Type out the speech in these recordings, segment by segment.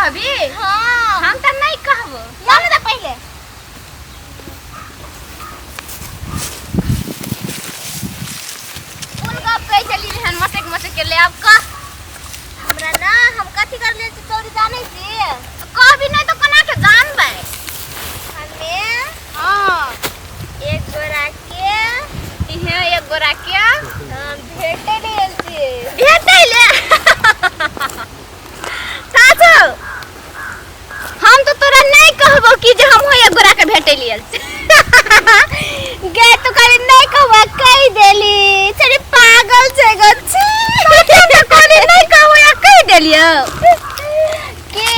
कहबी? हाँ। हम तऽ नहि कहबो। या ने तऽ पहिले। कोन गप कहै छली हन मसक मसक के ले आब कह। हमरा ना हम कथी कर ले छी चोरी जानै छी। कहबी नहि तऽ कोना के जानबै? हमे हाँ। एक गोरा के इहे एक गोरा के हम भेटै ले गेल छी। भेटै ले? सासु, हम तो तोरा नहीं कहबो कि जे हम एक गोरा के भेटै लिए छी। गे तू खाली नहीं कहबो कहि देली। छड़ी पागल छै गो छी। कहली नहीं कहबो या कहि देलियो। की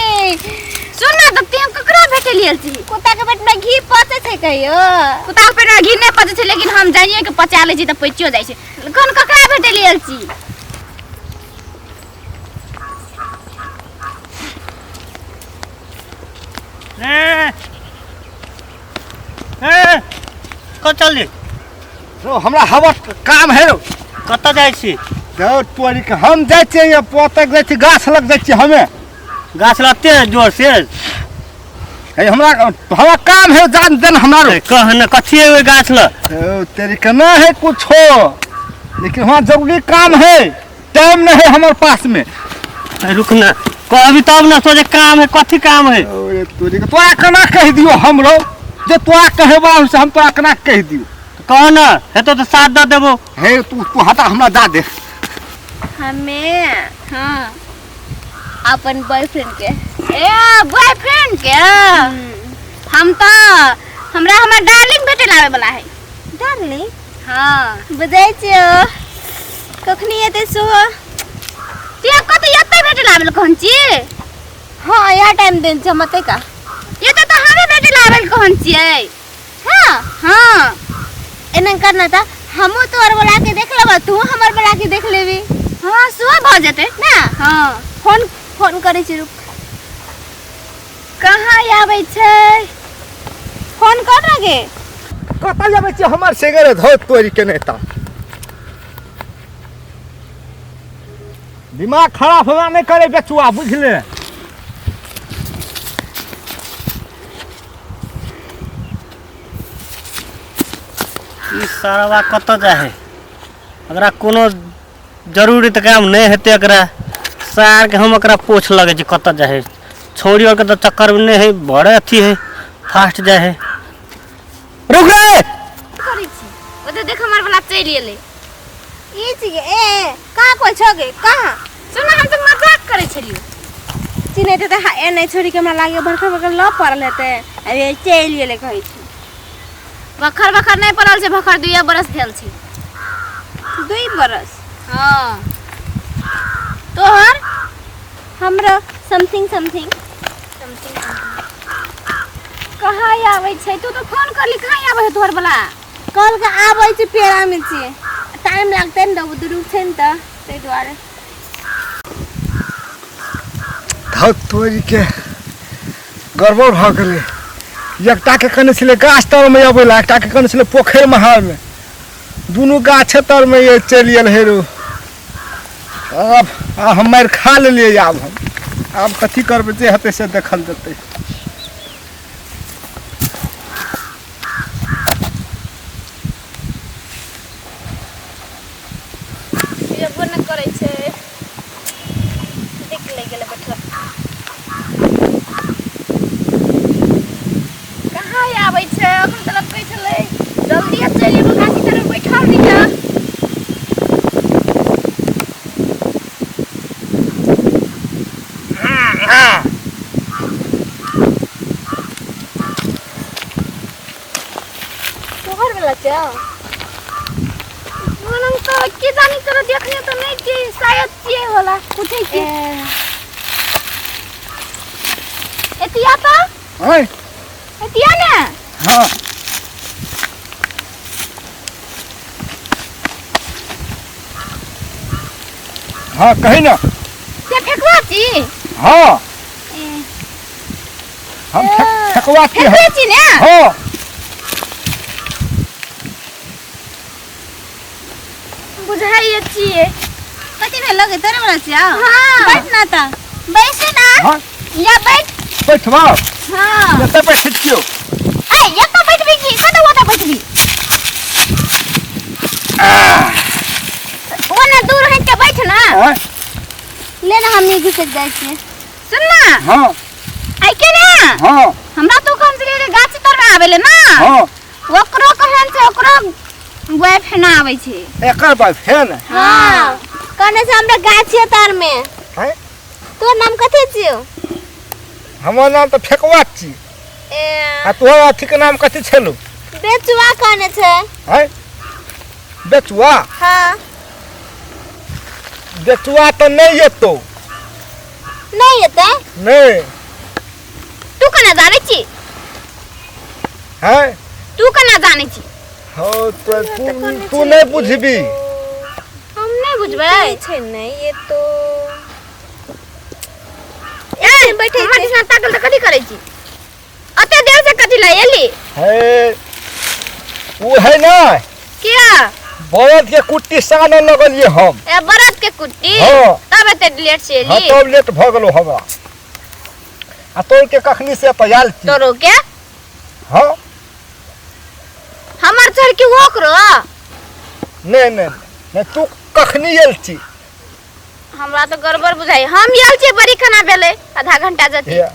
सुन ना तऽ ते ककरा भेटै लिए छी? कुत्ता के पेट में घी पचै छै कहियो? कुत्ता के पेट में घी नहीं पचै छै, लेकिन हम जानिए के पचा लै छी तऽ पचियो जाइ छै। कोन ककरा भेटै लिए छी? ए ए कतऽ चलली? रो हमरा हवा काम है रो। कतऽ जाइ छी? जाओ तोरी के हम जाइ छियै या पोतक जाइ छी, गाछ लग जाइ छियै हमे। गाछ लगते जोर से? हे हमरा हमरा काम है जान देन हमरा रो। ए, कह न कथी है ओहि गाछ लग? ओ, तेरी के ना है कुछो, लेकिन वहाँ जरूरी काम है, टाइम नहीं है हमारे पास में। ए, रुक ना, कहबी तब ना सोचे काम है, कथी काम है? ओ, तोरी के तोरा केना कहि दियो हमरो जे तोरा कहेबा से हम तोरा केना कहि दियो? कह ना, हेतो तो साथ दऽ देबो। हे तू तू हटा हमरा जा दे। हमे हाँ अपन बॉयफ्रेंड के। ए बॉयफ्रेंड के? हम तऽ हमरा हमर डार्लिंग भेटे लावे वाला है। डार्लिंग? हाँ। बुझै छियो कखनी एतै सुबह? ते कत एतै भेटे लावे ल कहन छी? हाँ यहाँ टाइम देन छै हम एतै का। एतै तऽ हमे भेटे लावे ल कहन छियै। हाँ। हाँ। एना करना था हमहूँ तोहर बोला के देख लेबा, तू हमर बोला के देख लेबी। हाँ सुबह भऽ जेतै ना? हाँ। फोन फोन करै छी रुक। कहाँ आबै छै? फोन कर ना गे। कतऽ जाबै छी हमर सेगरे धो तोरी के नहि तऽ दिमाग खराब हमरा नहि करे बेचुआ, बुझले? ई सारवा कतऽ जाइ है? एकरा कोनो जरूरी तऽ काम नहि हेतै। एकरा सारके हम एकरा पोछ लगै छै कतऽ जाइ है। छौड़ी आरके तऽ चक्करमे नहि है, बड़े अथी है, फास्ट जाइ है। रुक रे। करै छी ओते देख हमर वाला चलि एलै। ई चीज ए कहाँ कोइ छगे कहाँ? सुन हम तऽ मजाक करै छलियौ। चिन्हैत तऽ ए नहि छोड़ी के हमरा लागे बड़का बड़का लऽ पड़ल हेतै, अरे चलि गेलै कहै छी। बखर बखर नहि पड़ल छै, बखर 2 बरस भेल छै। 2 बरस? हाँ। तोहर? हमरा समथिंग समथिंग। समथिंग। कहाँ आबै छै? तू तऽ फोन करली, कहाँ आबै है तोहर वाला? कल के आबै छै, पेड़ा में छी, टाइम लागतै ने तऽ दूर छै ने तऽ ताहि दुआरे। धत तोरी के गड़बड़ भऽ गेलै। एकटा के कहने छलै गाछ तरमे अबै लए, एकटा के कहने छलै पोखरि महारमे, दुनू गाछे तरमे ये चलि गेल हे रो। आब हम मारि खा लेलियै, आब हम आब कथी करबै, जे हेतै से देखल जेतै। एबो नहि करै छै। देख ले गेलै बैठल। कहाँ आबै छै? अखन तलक कहै छलै जल्दी चलि एबो, गाछी तर बैठल रहियै। तोहर वाला छौ? हम तऽ की जानी, तोरा देखने तऽ नहि छियै, शायद छियै होला। पूछै छियै। एतिया तऽ आँय? एतिया ने। हाँ। हाँ कही ना। से फेकुआ छी? हाँ हम फेकुआ छी। फेकुआ छी ने? हाँ। बुझाइए छियै। कथी भेल लगे? तोरे वाला छियौ? हाँ। बैठ ना तऽ। बैसे ना। हाँ। या बैठ। बैठबा। हाँ। एतऽ बैठै छियौ। ए एतऽ बैठबी की कतऽ ओतऽ बैठबी? ओ ना दूर हटि के बैठ ना। आँय? ले ना हमनी घुसक जाइ छियै। सुन ना। हाँ। आई के ना। हाँ। हमरा तो कम से कम गाछ तर में आवेले ना। हाँ। ओकरो कहन छै ओकरो बॉयफ्रेंड आबै छै। एकर बॉयफ्रेंड? हाँ। कहने से हमरा गाछिए तर में। हैं? तोर नाम कथी छियौ? हमर नाम तऽ फेकवा छी। ए। आ तोहर अथी के नाम कथी छलौ? बेचुआ कहने छै। हैं? बेचुआ? हाँ। बेचुआ तऽ नहि एतौ। नहि एतै? नहि। तू केना जानै छी? हैं? तू केना जानै छी? हौ तो तू तू नहि बुझबी। हम नहि बुझबै। छै नहि एतौ। ए बैठे हमरा छै। दिसना ताकल तऽ कथी करै छी? अते देर से कथी लए एली? हे ओ है ना। किया? बरद के कुट्टी सानऽ लगलियै हम। ए बरद के कुट्टी? हाँ। तब एते लेट से हाँ, एली? तब लेट भऽ गेलो हमरा। आ तोर के कखनी से एतऽ आयल छी? तोरो के? हाँ। हमर चढ़ के ओकरो? नहीं नहीं नहीं, तू कखनी आयल छी? हमरा तो गड़बड़ बुझाई। हम आयल छी बड़ी खाना भेलै आधा घंटा जति। हे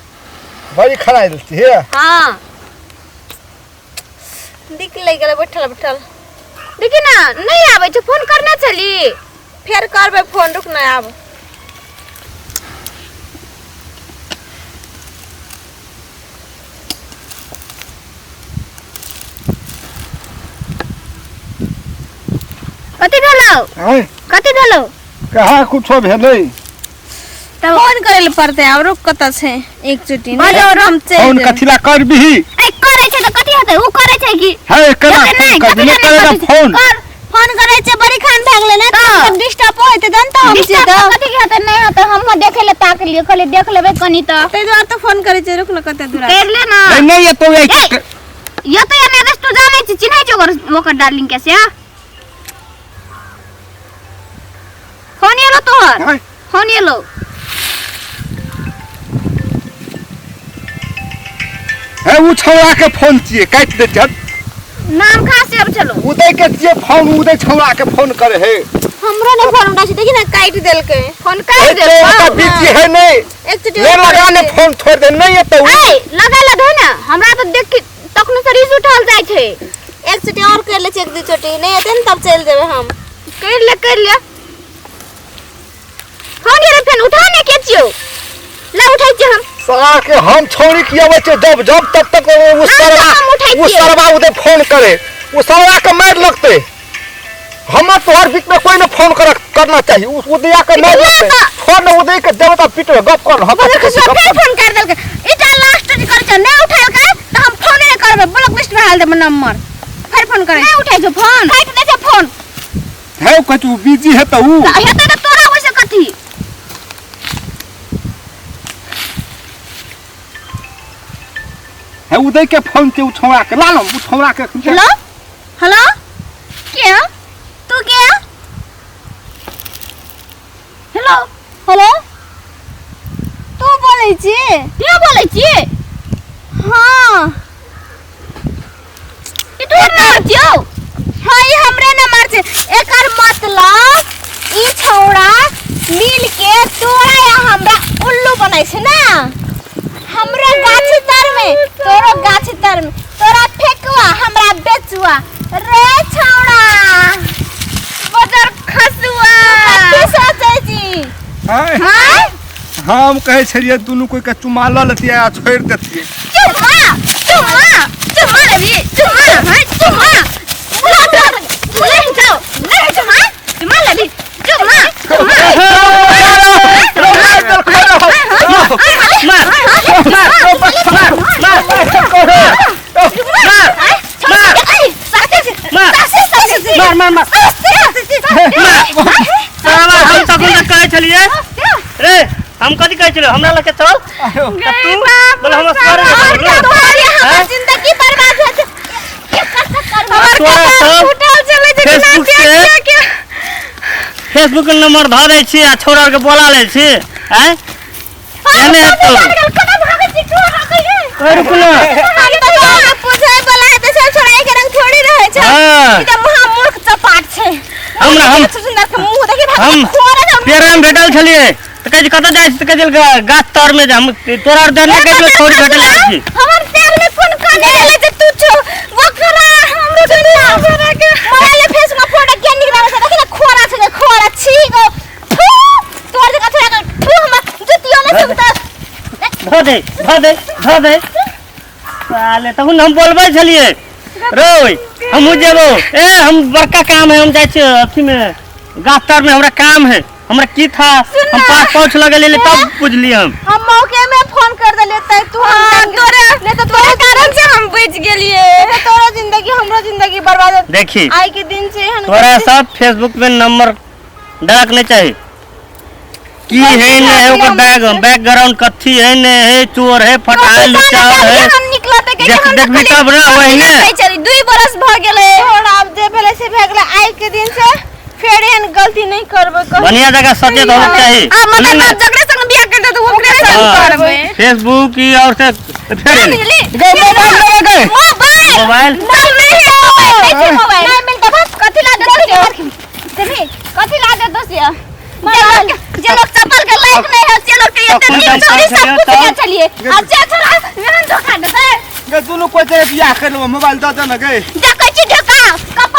बड़ी खाना आयल छी हे। हाँ। दिक लागि गेलै बैठल बैठल। देखी ना नहीं आबै छै फोन करने छली। फेर करबै फोन, रुक ना आब। कथी भेलौ? आँय? कथी भेलौ? कहाँ कुछो भेलै। तब फोन करै लए पड़तै आब, रुक कतऽ छै एकचोटि। बजाओ नहि, हम चलि फोन जेबै। कथी ला करबिही? ए करै छै तऽ कथी हेतै? उ करै छै की? हे केना हेतै फोन नहि, करबी? कथी नहि ला करै नहि फोन। कर। फोन करै छै बड़ी खान भए गेलै ने, तऽ। तऽ डिस्टर्ब होइतै तहन तऽ हम डिस्टर्ब जेतौ। तऽ कथी के हेतै? नहि हेतै, हमहूँ देखै लए ताक लियौ, कहलियै देख लेबै कनी तऽ। ताहि दुआरे तऽ फोन करै छै, रुक ने कते दूर। कर ले ना। नहीं, नहीं एतौ ए, ये तो या नहीं तू जानै छी, चिन्है छी ओकर ओकर डार्लिंग के से? फोन एलो तोहर? आँय? फोन एलो। हे उ छौड़ा के फोन छियै, काटि दे चल। नाम कहाँ से अब चलो? उदय के छियै फोन, उदय छौड़ा के फोन करे हे। हमरो ने फोन उठा छै, देखी ना काटि देलकै। फोन हे काटि तो ओकरा देलकौ? बिजी है नहीं। एकचोटि ले और लगा करै ने छै। फोन छोड़ दे, नहीं एतौ। ए लगा ले दे ना, हमरा तऽ देख के तखनो से रीस उठल जाइ छै। एकचोटि और कर ले छै, एक दू चोटी नहि एतै ने तब चलि जेबै हम। कर ले कर ले। फोन ये फेन उठा ने के छियौ? ला उठै छियै हम। साला के हम छौड़ी की अबै छै जब जब तब तक ओ हाँ, सरवा तऽ हम उठै ओ छियै। सरवा उदय फोन करे, ओ सरवा के मारि लगतै। हमर तोहर बीच में कोई ने फोन कर करना चाहिए। उ उदया के मारि उदया लगतै। तऽ- छोड़ ने उदय के देबे तऽ पीटबै, गप कर, हम बदर गप खुशबा कर। फेर फोन कर देलकै। ई लास्ट जे करै छै नहि उठेलकै तऽ हम फोने नहि करबै, ब्लॉक लिस्ट में डाल देबै नंबर। फेर फोन करै नहि उठै छै फोन, काटि दै छै फोन। है कहै छै उ बिजी है तऽ उ। तऽ हेतै तऽ तोरा ओइसे कथी? है उदय के फोन छै उ छौड़ा के, ला न उ छौड़ा के। हेलो हेलो के? तू के? हेलो हेलो तू बोलै छी? के बोलै छी? हाँ। ई तोहर नंबर छियौ? हाँ, ई हमरे नंबर छै। एकर मतलब ई छौड़ा मिल के तोरा या हमरा उल्लू बनाइ छै ना। हमरो गाछ तर में तोरो गाछ तर में, तोरा फेकुआ हमरा बेचुआ। रे छौड़ा बदर खसुआ। कथी सोचै छी? आँय? हाँ? हम कहै छलियै दुनू कोई के चुमा लऽ लेतियै आ छोड़ि देतियै। चुमा चुमा चुमा लेबी चुमा, हाँ चुमा। नहीं जाओ नहीं चुमा चुमा लेबी चुमा चुमा। मार मार मार मार मार मार मार मार मार साला हम तखन तक कहै छलियै रे, हम कथी कहै छलियै हमरा लग के चल तऽ तू बोले हम असगरे हैं? जिंदगी बर्बाद हो छै। तोरा सब फेसबुक से फेसबुक के नंबर धऽ दै छी आ छौड़ा के बोला लै छी। आँय एहने हेतौ। कना भागै छी तू भागै है। ओए रुकू ना। हम तऽ तोरा पूछै वाला है तऽ सब छोड़ाई के रंग थोड़ी रहै छै। हाँ। ई तऽ महामूर्ख चपाट छै। हम हम सुंदर के मुंह देखी भाग हम खोरा छै। पेड़ामे भेटल छलियै तऽ कहै छै कतऽ जाइ छी तऽ कहै छै गाछ तरमे जे हम तोरा आर देने कहै छलियै छोड़ी भेटल जाइ छी। हमर पैर में कोन काने गेलै जे तू छौ ओकरा हमरो दुनिया मोबाइल फेस में फोटो के निकल छै देखी ना खोरा छै खोरा छी गो थू तोर जगह छोड़ा के थू हम जुतियो ने सुनता। धो दे धो दे धो दे साले, तखन हम बोलबै छलियै रोय हमहूँ जेबो। ए हम बड़का काम है, हम जाइ छियै अथीमे गाछ तरमे, हमरा काम है। हमरा की था, हम पाँच पाँच लगेलियै तब बुझलियै हम। हम मौके में फोन कर देलियै तै तू हम तोरे नहीं तो तोरे कारण से हम बच गेलियै। नहीं तो तोरो जिंदगी हमरो जिंदगी बर्बाद हो। देखी आई के दिन से एहन तोरा सब फेसबुक में नंबर डाक नहीं चाही की है ने है ओकर बैक बैकग्राउंड कथी है ने है, चोर है, फटा है, लुच्चा है। हम निकलते के देख हम देखबी तब ना वही ने। चली 2 बरस भ गेलै। छोड़, आब जे भेलै से भए गेलै। आई के दिन से फेर एहन गलती नहीं करबै कहियो। बढ़िया जगह सचेत होना चाही। आ मतलब बाप जकरे संग बियाह कर दे तो ओकरे संग हाँ। करबै। फेसबुक की और से फेर बुझली? गए मोबाइल लेवे गए। मोबाइल मोबाइल नहीं मिलता, मोबाइल नहीं मिलता। बस कथी ला दे देखी कथी ला दे दोस्त जे लोग चप्पल के लायक नहीं है से लोग के एते तखन नीक तऽ छोरी सब छलियै कुछ के तऽ। छलियै आ जे छोरा एहन धोखा देतै। गे दुनू कोइ तरह बियाह कर लेबो, मोबाइल दऽ दे ना गे। देखै छी ढेका कपार।